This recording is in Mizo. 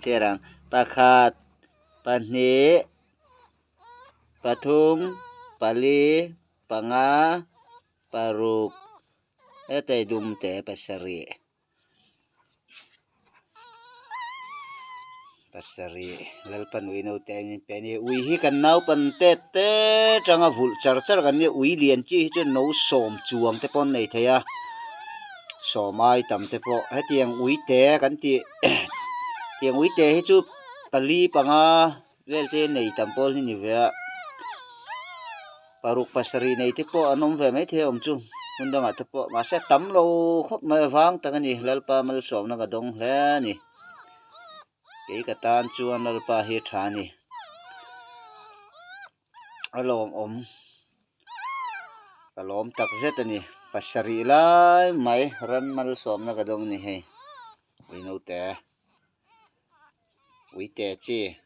Chhiar ang, pakhat, pahnih, pathum, pali, panga, paruk, hetei dum te pasarih, pasarih Lalpan ui naute a min pe a ni. Ui hi kan naupan tet te tanga vulh char char kan nia, ui lian chi hi chuan no sawm chuang te pawh an nei thei a, sawm ai tam te pawh hetiang ui te kan tih tiang ui te hi chu pali panga vel te nei tam pawl hi ni ve a paruk pasarih nei te pawh an awm ve maithei a awm chu hmun dangah te pawh mahse a tam lo khawp mai avang tak a ni Lalpa malsawmna ka dawng hle a ni kei ka tan chuan Lalpa hi a tha a ni a lawmawm ka lawm tak zet a ni pasarih lai mai ran malsawmna ka dawng a ni hei ui naute. Uite chi.